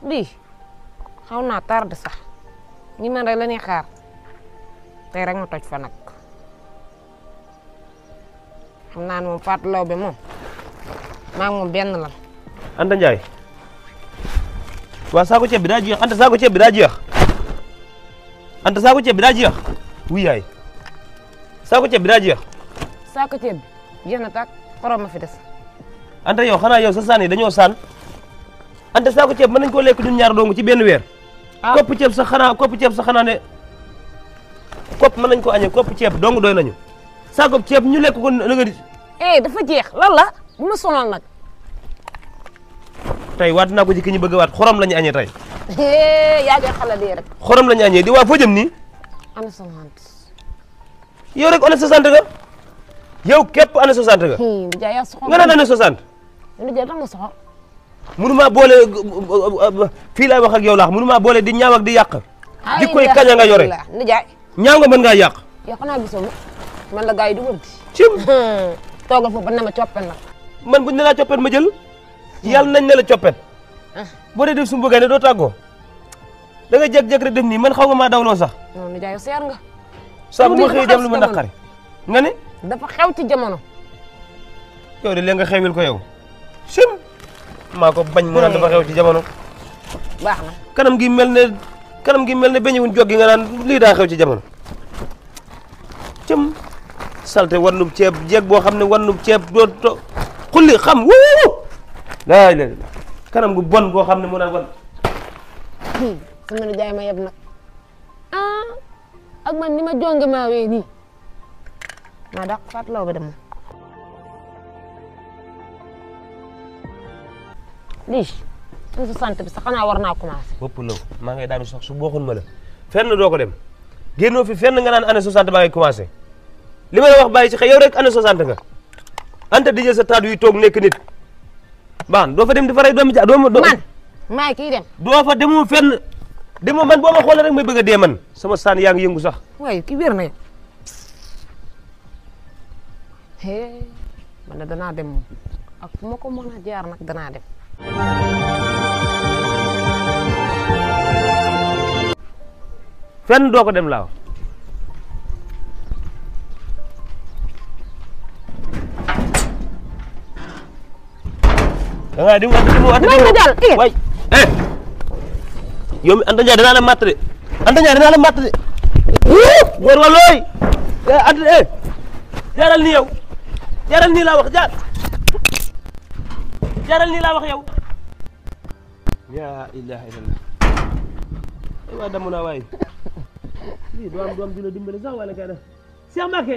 lii xaw naa tardé sax ñi man rek la ñuy xaar tey rek ma toj fa nag xam naa ne moom Fatou Laobé moom maa ngi moom benn la. Anta Ndiaye waaw saako ceeb bi daa jeex Anta saako ceeb bi daa jeex Anta saako ceeb bi daa jeex wuy yaay saako ceeb bi daa jeex. saako ceeb bi jeex na tàkk xorom ma fi des. Anta yow xanaa yow sa saan yi dañoo saan Anta saako ceeb mën nañ koo lekk ñun ñaar dong ci benn weer. ah kopp ceeb sax xanaa ne kopp mën nañ ko añee kopp ceeb dong doy nañu saako ceeb ñu lekk ko na nga di. dafa jeex lan la bu ma sonal nag. tey waat naa ko ci ki ñu bëgg a waat xorom la ñu añee tey. yaa ngi xala dee rek. xorom la ñu añee di waa foo jëm nii. ana sonante. yow rek année 60 nga yow képp année 60 nga. Ndiaye yaa soxor nga naan année 60. Ndiaye tax nga soxor. mënuma boole fii laay wax ak yow laax mënuma boole di ñaaw ak di yàq. di koy kaña nga yore Ndiaye. ñaaw nga mën ngaa yàq. yow xanaa gisoo ma man la gars yi dugal di. cim toogal foofu ba ne ma coppet nag. man buñ ne laa coppet ma jël yàlla nañ ne la coppet boo dee def su bëggee ne doo tàggoo da nga jeg-jeg rek def nii man xaw nga maa dawloo sax. non Ndiaye yow seer nga. saa bu ma xëyee dem lu ma naqari nga ne. dafa xew ci jamono. yow de léegi nga xewil ko yow sim maa ko bañ mu naan dafa xew ci jamono. baax na kanam gi mel ne beñuwuñ joggi nga naan lii daa xew ci jamono cëm salte wannub ceeb jeeg boo xam ne wannub ceeb doo to xulli xam wuu laay la kanam gu bon boo xam ne mu naan wan sama Ndiaye ma yeb nag ak man ni ma jonge maa wee nii maa dàq Fatou Laobé dem lii année 60 bi sax xanaa war naa commencé. bopp law maa ngay daanu sax su booxun ma la fenn doo ko dem génnoo fi fenn nga naan année 60 baa ngay commencé li ma la wax bàyyi ci xel yow rek année 60 nga Anta di jël sa taatu yi toog nekk nit baax doo fa dem di fa rey doomi ja doo man maay kii dem. doo fa demoo fenn demoo man boo ma xoolee rek may bëgg a dee man sama saan yaa ngi yëngu sax. waaye ki wér na yow man de danaa dem moom ak fu ma ko mën a jaar nag danaa dem. fenn doo ko dem laaw da ngaa di mu waay yow mi Anta Ndiaye danaa la matt de Anta Ndiaye danaa la matt de góor wa looy Anta jaaral nii yow jaaral nii laa wax jaaral nii laa wax yow yaa ilaha illallah ay waa damu naa waay lii doom dina dimbali sax wala kay def Cheikh Mbacké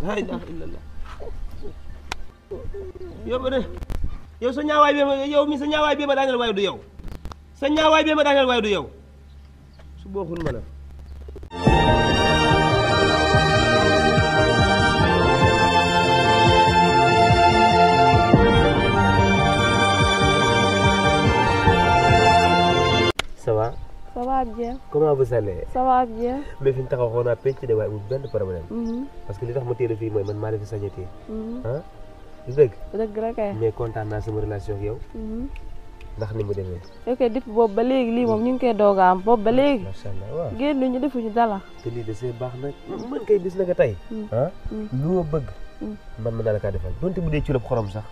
la ilaha illallah yow ba de yow sa ñaawaay bi yow mi sa ñaawaay bi ma daaneel waaye du yow sa ñaawaay bi ma daaneel waaye du yow su bokkul ma la ça va. ça va bien. comment vous allez. ça va bien. mais fi ñu taxaw xaw naa penc de waaye amul benn problème. parce que li tax ma téye fii mooy man maa la fi sañ a téye. ah du dëgg. dëgg la kay. mais kontaan naa sama relation ak yow. ndax ni mu demee. ok depuis boobu ba léegi lii moom ñu ngi koy doog a am boobu ba léegi. macha allah waaw génn ñu defuñu dala. te lii de see baax nag. man kay bis na nga tey. ah lu ma bëgg. man mën naa la kaa defal donte bu dee ci xorom sax.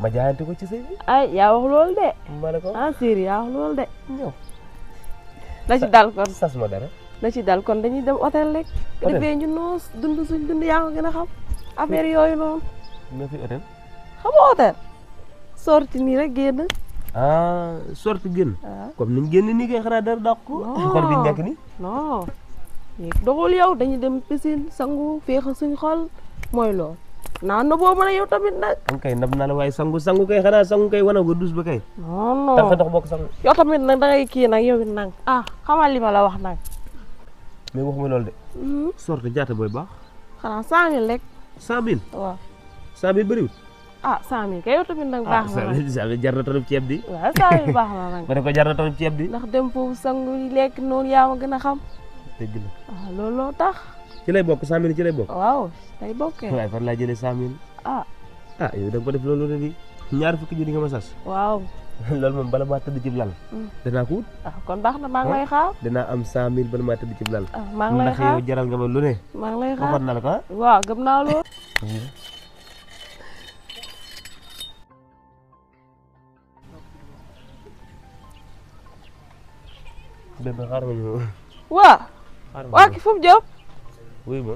ma jaayante ko ci sëy bi. ay yaa wax loolu de. ma ne ko ah Siri yaa wax loolu de. ñëw. na ci dal kon sas ma dara. na ci dal kon dañuy dem hôtel rek. hôtel defee ñu noos dund suñ dund yaa ko gën a xam. affaire yooyu noonu. nga fi hôtel. xam nga hôtel. sorti nii rek génn. ah sorti génn. comme niñ génn nii kay xanaa dara dàq ko. ci xol bi ñu nekk nii. non. doxul yow dañuy dem piscine sangu féexa suñ xol mooy loolu. naan na boobu nag yow tamit nag. am kay nab naa la waaye sangu kay xanaa sangu kay wana ko dus ba kay. non non tax fa dox bokk sangu. yow tamit nag da ngay kii nag yow it nag xamal li ma la wax nag. mais waxuma loolu de. sorti jaata booy baax. xanaa 100000 rek. 100000. waaw 100000 bëriwul. 100000 kay yow tamit nag baax na nag. 100000 jar na tonub ceeb di. waaw 100000 baax na nag. ma ne ko jar na tonub ceeb di. ndax dem foofu sangu lekk noonu yaa ma gën a xam. dëgg la. waaw looloo tax. ci lay bokk 100000 ci lay bokk. waaw day bokkee. waaye fan laa jëlee 100000. yow da nga ko def loolu de di ñaar fukki junni nga ma sas. waaw loolu moom bala maa tëdd ci lal. danaa ko wut. ah kon baax na maa ngi lay xaar. danaa am 100 000 bala maa tëdd ci lal. ah maa ngi lay ndax xaar yow jaral nga ma lu ne. maa ngi lay xaar waxoon na la ko ah. waaw gëm naa lool. bébé xaaral ma ñëw. waa xaaral ma waa ñëw. ki fu mu jëm. wuy ma.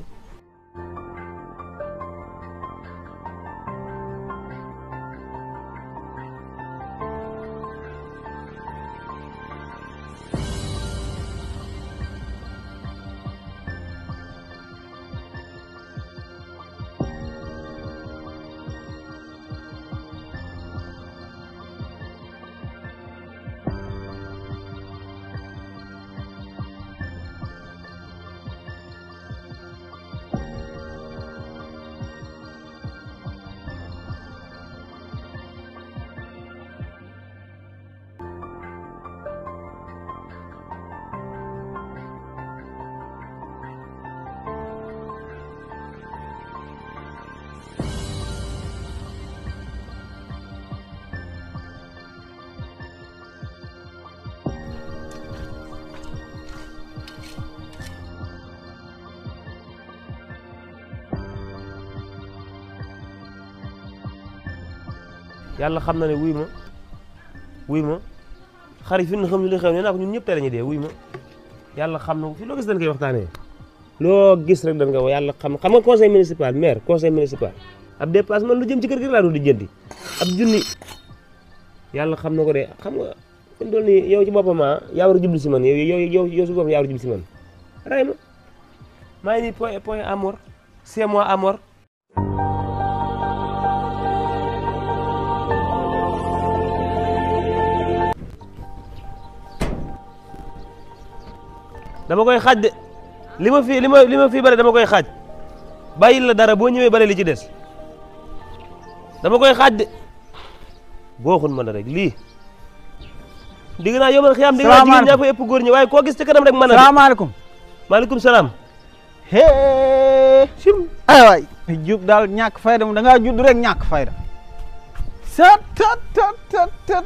yàlla xam na ne wuy ma xarit fi ñu xam li xew nee naa ko ñun ñëpp tey la ñuy dee wuy ma yàlla xam na fi loo gis dañ koy waxtaanee loo gis rek dañ nga wax yàlla xam nga conseil municipal maire conseil municipal ab dépasse man lu jëm ci kër gi laa doon di jëndi ab junni yàlla xam na ko de xam nga fi mu toll nii yow ci boppam yaa war a jublu si man yow si boppam yaa war a jublu si man ray ma maa ngi nii point amour c'est moi amour. dama koy xaaj de li ma fi bare dama koy xaaj bàyyil la dara boo ñëwee bare li ci des dama koy xaaj de boo xun mën a rek lii digg naa yomal xiyam digg naa jigéen ñaa fa ëpp góor ñi waaye koo gis ci kanam rek mën a salaamaaleykum maaleykum salaam hee sim ay waay jub daal ñàkk fayda mu da ngaa judd rek ñàkk fayda tat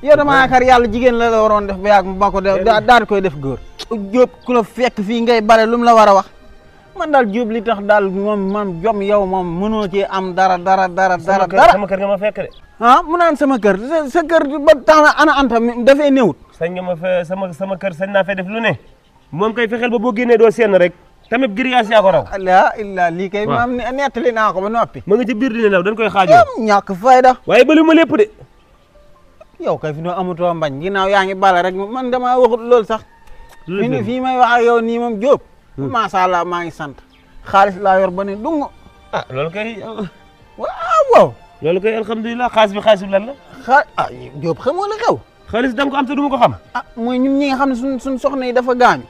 yow dama yaakaar yàlla jigéen la waroon def ba yàgg mu ba ko def daal di koy def góor Jóob ku la fekk fii ngay bale lu mu la war a wax man daal Jóob li tax daal moom jom yow moom mënoo cee am dara sama kër nga ma fekk de ah mu naan sama kër sa kër ba tax na ana anta dafay néewut sañ nga ma fe sama kër sañ naa fee def lu ne moom kay fexeel ba boo génnee doo seen rek tamit grillage yaa ko raw la illa lii kay maam nettali naa ko ba noppi ma nga ci biir dine law dañ koy xaajoo ñàkk fayda waaye bali ma lépp de yow kay fi noo amutoo mbañ ginnaaw yaa ngi bala rek man dama waxut loolu sax fii may wax ak yow nii moom Jóob macha allah maa ngi sant xaalis laa yor ba ne dung ah loolu kay waaw loolu kay alhamdulilah xaalis bi lan la Jóob xamoo la xew xaalis da nga ko am te du ma ko xam mooy ñun ñi nga xam ne suñ soxna yi dafa gaañu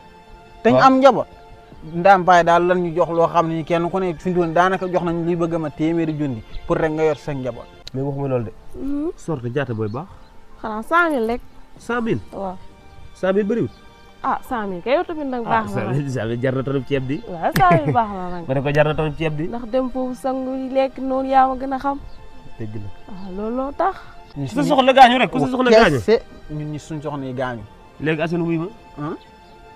dañ am njaboot ndàmpaay daal lan ñu jox loo xam ne kenn ku ne fi mu toll daanaka jox nañ li bëgg ma téeméeri junni pour rek nga yor sa njaboot mais waxuma loolu de sorte jaata booy baax xanaa 100 000 rek. 100 000 waaw 100 000 bëriwul ah 100 000 kay yow tamit nag baax na nag 100 000 jar na tonub ceeb di waaw 100 000 baax na nag ma ne ko jar na tonub ceeb di ndax dem foofu sangu lekk noonu yaa ma gën a xam dëgg la ah looloo tax ku sa soxla gaañu rek ku sa soxla gaañu ñun ñi suñ soxna yi gaañu léegi Assane wuy ma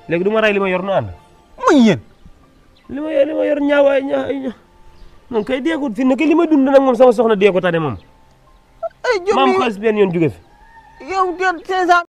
léegi du ma rey li ma yor nu ànd muy yéen li ma yor ñaawaay moom kay deekut fi ne que li ma dund nag moom sama soxna dee ko tane moom ay Jóob maam xaalis benn yoon jóge fi yow 500